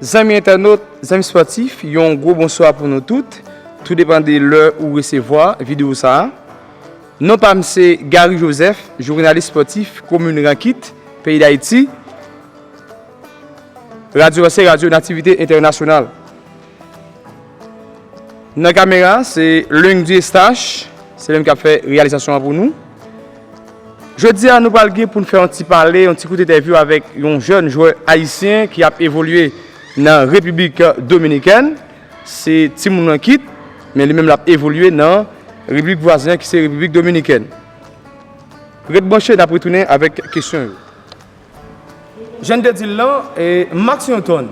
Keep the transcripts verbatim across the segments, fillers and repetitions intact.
Zanmi entènot, zanmi spòtif, yon gwo bonswa pou nou tout. Tou depann de lè ou resevwa videyo sa a. Non pa m se Gary Joseph, jounalis spòtif komin Rankit, peyi Dayiti. Radyo a se Radyo Nativite Entènasyonal. Nan kamera, se Lundi Estache, se li menm k ap fè reyalizasyon an pou nou. Jodi a, nou pral gen pou n fè yon ti pale, yon ti kout entèvyou avèk yon jèn jwè ayisyen ki ap evolye nan Repiblik Dominikèn. Se timoun Rankit, men li menm l ap evolye nan repiblik vwazen an ki se Repiblik Dominikèn. Ret branche, n ap retounen avèk kesyon yo. Jan n te di l lan, e, Max Newton,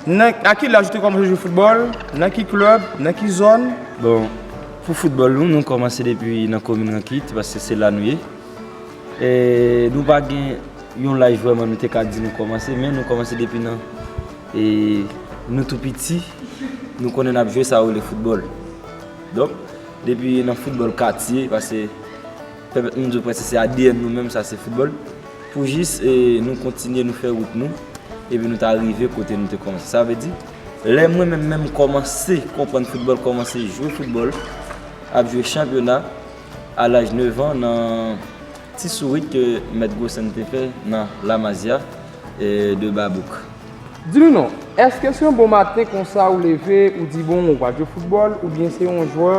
nan, a ki laj ou te kòmanse jwe foutbòl? Nan ki klèb? Nan ki zòn? Bon, pou foutbòl, nou, nou kòmanse depi nan komin Rankit, paske se la nou ye. E, nou pa gen yon laj vrèman nou te ka di nou kòmanse, men nou kòmanse depi nan, e, nou tou piti, nou konnen n ap jwe sa yo rele foutbòl. Donk, depi nan foutbòl katye, paske pèmèt nou di w prèske se A D N nou menm, sa se foutbòl. Pou jis, e, nou kontinye, nou fè wout nou, epi nou ta rive kote nou te kòmanse. Sa vle di, lè mwen menm, menm kòmanse konprann foutbòl, kòmanse jwe foutbòl, ap jwe chanpyona a laj nèf an nan ti sourit ke Mèt Gosen te fè nan Lamazya, e, de Babouk. Di nou non, èske se yon bon maten konsa ou leve, ou di bon, ou pral jwe foutbòl, oubyen se yon jwè,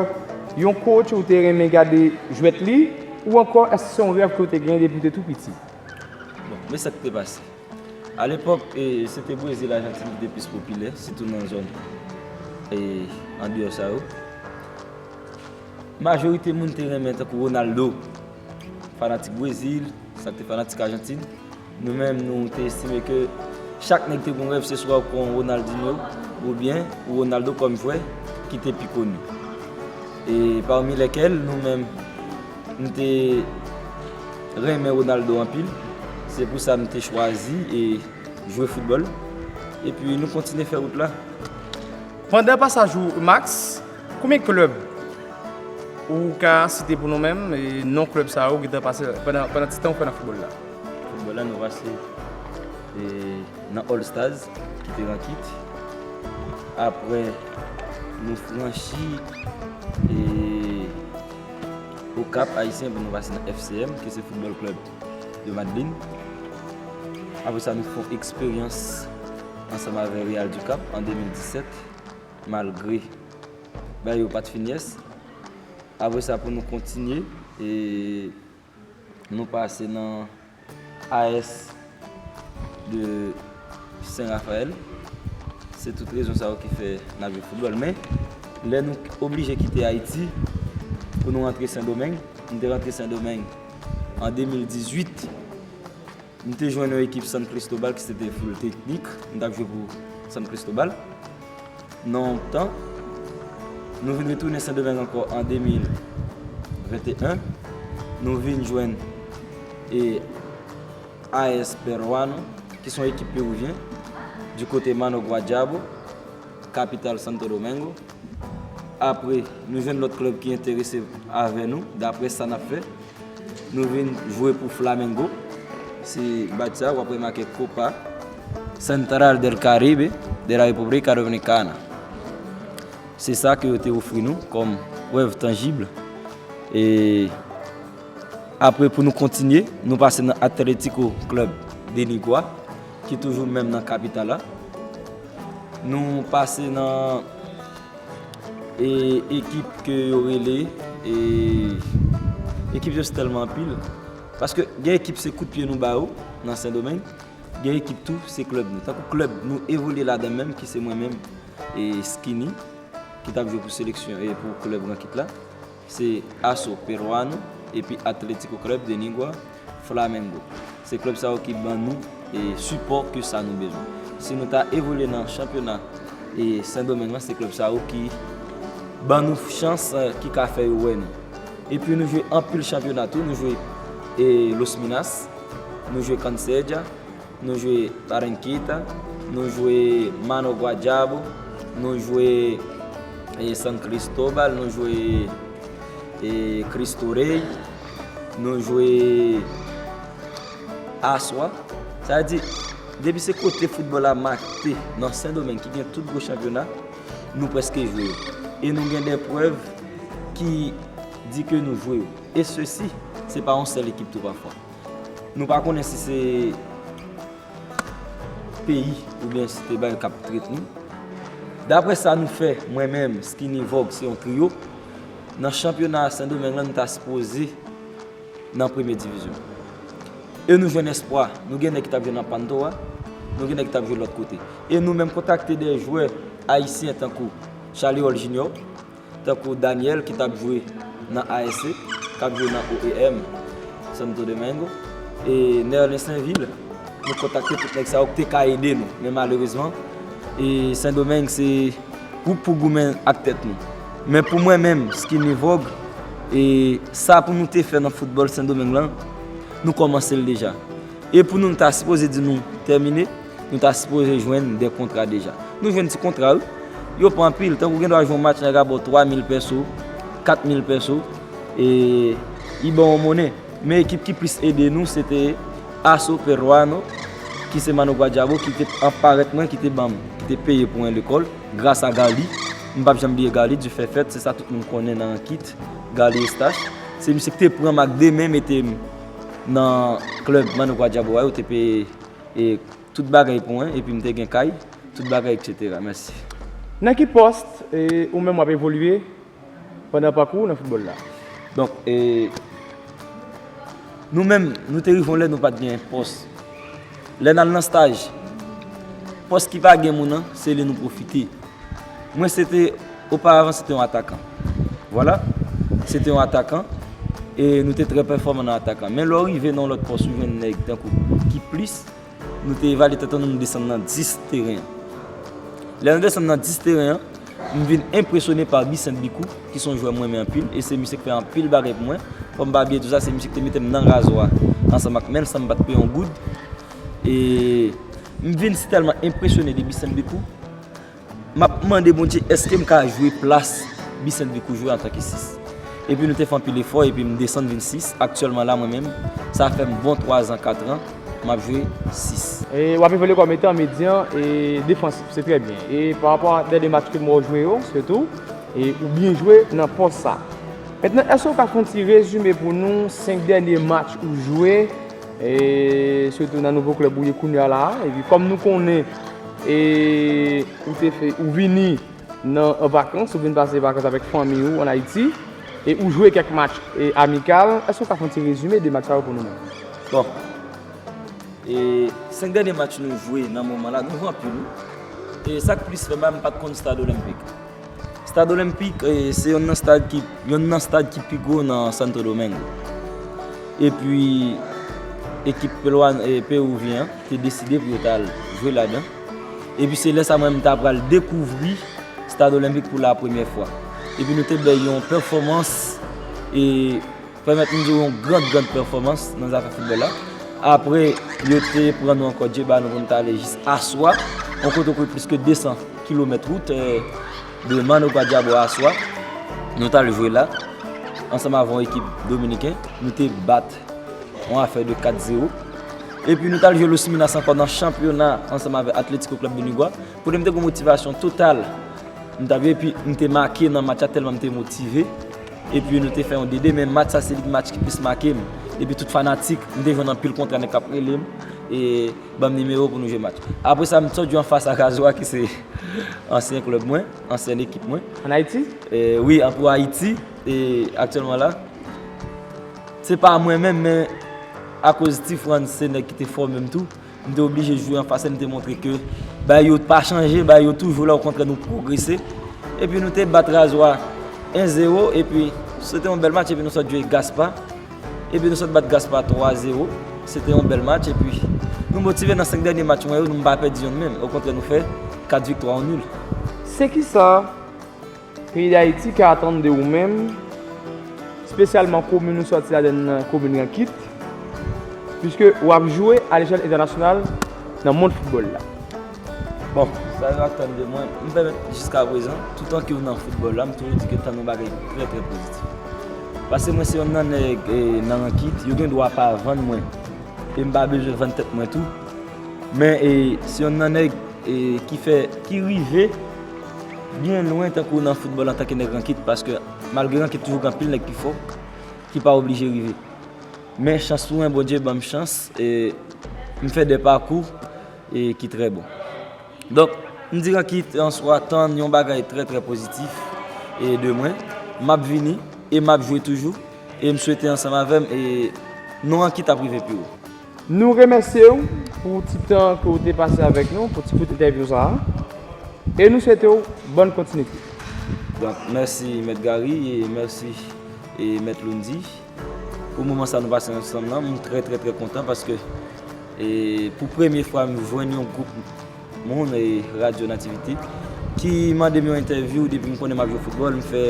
yon coach ou te renmen gade jwèt li, ou ankò èske se yon rèv ke w te genyen depi w te tou piti? Bon, men sa k te pase. Alepòk, e, se te Brezil, Ajantin ki te plis popilè, sitou nan zòn, e, andeyò sa yo. Majorite moun te renmen tankou Ronaldo, fanatik Brezil, sa k te fanatik Ajantin. Nou menm, nou te estime ke chak nèg te gen yon rèv, se swa ou pran Ronaldinho oubyen ou Ronaldo kòm jwè ki te pi koni. E pami lèkèl, nou menm, nou te renmen Ronaldo anpil. Se pou sa nou te chwazi e jwe foutbòl. Epi nou kontinye fè wout la. Pandan pasaj ou, Max, konbyen klèb ou ka site pou nou menm, e non klèb sa yo ou gentan pase pandan, pandan ti tan ou fè nan foutbòl la? Foutbòl la, nou pase, e, nan All Stars, ki te Rankit. Apre, nou franchi, e, Okap Ayisyen pou nou pase nan F C M, ki se Football Club de Madlin. Apre sa, nou fè yon eksperyans ansanm avè Real du Cap an de mil disèt, malgre bagay yo pa t fin yès. Apre sa, pou nou kontinye, e nou pase nan A S de Sen Rafayèl. Se tout rezon sa yo ki fè n ap jwe foutbòl. Men, lè nou oblije kite Ayiti pou nou rantre Sendomeng, nou te rantre Sendomeng an de mil dizuit. M te jwenn yon ekip San Cristobal ki se te full teknik. M t ap jwe pou San Cristobal. Nan yon tan, nou vin retounen Sendomeng ankò an de mil venteyen. Nou vin jwenn, e, A S Peruano, ki se yon ekip perivyen, di kote Managua Diablo, kapital Santo Domingo. Apre, nou jwenn lòt klèb ki enterese avè nou, daprè sa n ap fè. Nou vin jwe pou Flamengo. Se badj sa, w ap remake Copa Central del Caribe de la República Dominicana. Se sa ke yo te ofri nou kòm prèv tanjib. E apre, pou nou kontinye, nou pase nan Atlético Club de Nigua, ki toujou menm nan kapital la. Nou pase nan, e, ekip ke yo rele, e, ekip yo se tèlman anpil. Paske gen ekip se kout pye nou ba yo nan Sendomeng, gen ekip tou se klèb nou. Tankou klèb nou evolye ladan menm, ki se mwen menm, e, Skinny, ki t ap jwe pou seleksyon e pou klèb Rankit la. Se Aso Peruano epi Atlético Club de Nigua, Flamengo. Se klèb sa yo ki ban nou, e, sipò ke sa nou bezwen. Si nou ta evolye nan chanpyona, e, Sendomeng lan, se klèb sa yo ki ban nou chans, e, ki ka fè yo wè nou. Epi nou jwe anpil chanpyona tou, nou jwe, e, Los Minas, nou jwe Conceja, nou jwe Barranquita, nou jwe Managua Diablo, nou jwe, e, San Cristobal, nou jwe, e, Cristo Rei, nou jwe Asua. Sa vle di, Depi se kote foutbòl la mate nan Sendomeng ki gen tout gwo chanpyona, nou prèske jwe yo. E nou gen de prèv ki di ke nou jwe yo. E sesi, se pa yon sèl ekip tou pafwa. Nou pa konnen si se peyi oubyen si se bagay k ap trete nou. Daprè sa nou fè, mwen menm, Skinny Vogue, se yon triyo. Nan chanpyona Sendomeng lan, nou ta sipoze nan premye divizyon. E nou jwenn espwa. Nou gen nèg ki t ap jwe nan Pantoa, nou gen nèg ki t ap jwe lòt kote. E nou menm kontakte de jwè ayisyen tankou Charlie Hall Junior, tankou Daniel ki t ap jwe nan A S C, k ap jwe nan O E M Santo Domingo, e Nerlin Sainvil, nou kontakte tout nèg sa yo ki te ka ede nou. Men malerezman, e Sendomeng se gwoup pou goumen ak tèt nou. Men pou mwen menm, Skinny Vogue, e sa pou nou te fè nan foutbòl Sendomeng lan, nou kòmanse l deja. E pou nou, nou ta sipoze di nou tèmine, nou ta sipoze jwenn de kontra deja. Nou jwenn ti kontra, wi. Yo pa anpil, tankou gen dwa jwe yon match, nèg a ba w twa mil pèso, kat mil pèso, e li ba w yon monnen. Men ekip ki plis ede nou, se te Aso Peruano, ki se Manu Guadiabo, ki te anparèt mwen, ki te ban m, ki te peye pou mwen lekòl, gras a Gali. M p ap janm bliye Gali, di fè fèt, se sa tout moun konnen nan Ankit, Gali Eustache. Se misye ki te pran m ak de men, mete m nan klèb Manu Guadiabo a, yo te peye e, tout bagay pou mwen, epi m te gen kay, tout bagay, etsetera. Mèsi. Nan ki pòs, e, ou menm w ap evolye pandan pakou w nan foutbòl la? Donk, e, nou menm, nou te rive yon lè nou pa t gen pòs. Lè n al nan staj, pòs ki pa gen moun nan, se li nou pwofite. Mwen, se te, oparavan, se te yon atakan. Vwala, se te yon atakan, e nou te trè pèfòman nan atak lan. Men lè w rive nan yon lòt pòs, ou jwenn nèg tankou ki plis, nou te evalye tèt nou, nou desann nan dis teren an. Lè nou desann nan dis teren an, m vin enpresyone pa Bisent Bikou, ki se yon jwè mwen renmen anpil, e se misye k fè anpil bagay pou mwen. Fò m pa bliye tou sa, se misye ki te mete m nan razwa ansanm ak Mens, san m pa t peye yon goud. E m vin si tèlman enpresyone de Bisent Bikou, m ap mande Bondye, èske m ka jwe plas Bisent Bikou jwe antanke sis? Epi nou te fè anpil efò, epi m desann vin sis. Aktyèlman la, mwen menm, sa fè m bon twa zan, kat an, m ap jwe sis. E w ap evolye kòm etan medyan e defansif, se trè byen. E pa rapò a dènye match ke m wè w jwe yo, sitou, e ou byen jwe nan pòs sa. Mentnan, èske w ka fè yon ti rezime pou nou, senk dènye match ou jwe, e sitou nan nouvo klèb ou ye kounye a la a? Epi kòm nou konnen, e ou te fè, ou vini nan vakans, ou vin pase vakans avèk fanmi ou ann Ayiti, e ou jwe kèk match, e amikal. Èske w ka fè yon ti rezime de match sa yo pou nou menm? Bon. E senk dènye match nou jwe nan moman la, nou jwe anpil, wi. E sa k plis fè mal, m pa t konn Stad Olenpik. Stad Olenpik, e, se yonn nan stad ki, yonn nan stad ki pi gwo nan Santo Domingo. Epi, ekip Pelwa-, e, Peruvyen an te deside pou yo t al jwe ladan. Epi se lè sa mwen menm m ta pral dekouvri Stad Olenpik pou la premyè fwa. Epi nou te bay yon pèfòmans, e pèmèt nou di yon grand, grand pèfòmans nan zafè foutbòl la. Apre, yo te pran nou ankò, Dye ba nou pou nou t ale jis Aswa, yon kote w kouri plis ke de san kilomèt wout, e, de Manu Guadiabo a Aswa. Nou t al jwe la, ansanm avè yon ekip dominiken, nou te bat yon afè de kat zewo. Epi nou t al jwe Los Minas ankò nan chanpyona ansanm avè Atlético Club de Nigua. Kote m te gen yon motivasyon total. M t ap, epi m te make nan match la tèlman m te motive. Epi nou te fè yon de de, men match sa se li match ki plis make m. Epi tout fanatik, m te jwenn anpil kontra nèg k ap rele m, e ban m nimewo pou nou jwe match. Apre sa, m sot jwe anfas a Razoa ki se ansyen klèb mwen, ansyen ekip mwen. Ann Ayiti? E, wi, an pou Ayiti, e aktyèlman la. Se pa mwen menm, men akoz Ti Frans se nèg ki te fòme m tou, m te oblije jwe anfas, m te montre ke bagay yo pa chanje, bagay yo toujou la, okontrè nou pwogrese. Epi nou te bat Razoa en zewo, epi se te yon bèl match, epi nou sot jwe Gaspa, epi nou sot bat Gaspa twa zewo, se te yon bèl match, epi nou motive nan senk dènye match mwen yo, nou pa pèdi yonn menm, okontrè nou fè kat viktwa, yon nil. Se kisa peyi Dayiti ka atann de ou menm, espesyalman komin ou sòti ladan l nan, komin Rankit, piske w ap jwe alechèl entènasyonal nan mond foutbòl la? Bon, sa yo atann de mwen, m pèmèt jiskaprezan, toutan ke w nan foutbòl la, m toujou di ke tann yon bagay trè, trè pozitif. Paske mwen se yonn nan nèg, e, nan Rankit, yo gen dwa pa vann mwen, e m pa bezwen vann tèt mwen tou. Men e, se yonn nan nèg e, ki fè, ki rive byen lwen tankou nan foutbòl antanke nèg rankit, paske malgre rankit toujou gen anpil nèg ki fò, ki pa oblije rive. Men chans ou, Bondye ban m chans, e m fè de pakou e, ki trè bon. Donk, m di rankit an swa tann yon bagay trè, trè pozitif e de mwen. M ap vini e m ap jwe toujou. E m swete ansanm avè m e non rankit ap rive pi wo. Nou remèsye w pou ti tan ke w te pase avèk nou, pou ti kout entèvyou sa a. E nou swete w bòn kontinite. Donk, mèsi Mèt Gary e mèsi e Mèt Lundy. Pou moman sa nou pase ansanm nan, m trè, trè, trè kontan paske e, pou premye fwa m jwenn yon gwoup moun e Radyo Nativite ki mande m yon entèvyou depi m konnen m ap jwe foutbòl, m fè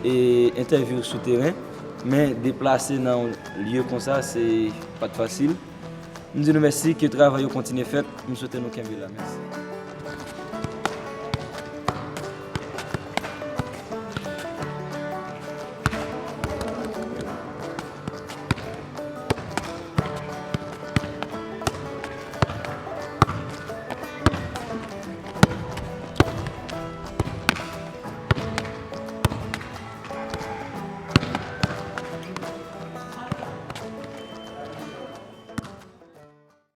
e, entèvyou sou teren, men deplase nan yon lye konsa, se pa t fasil. M di nou mèsi, ke travay yo kontinye fèt, m swete nou kenbe la, mèsi.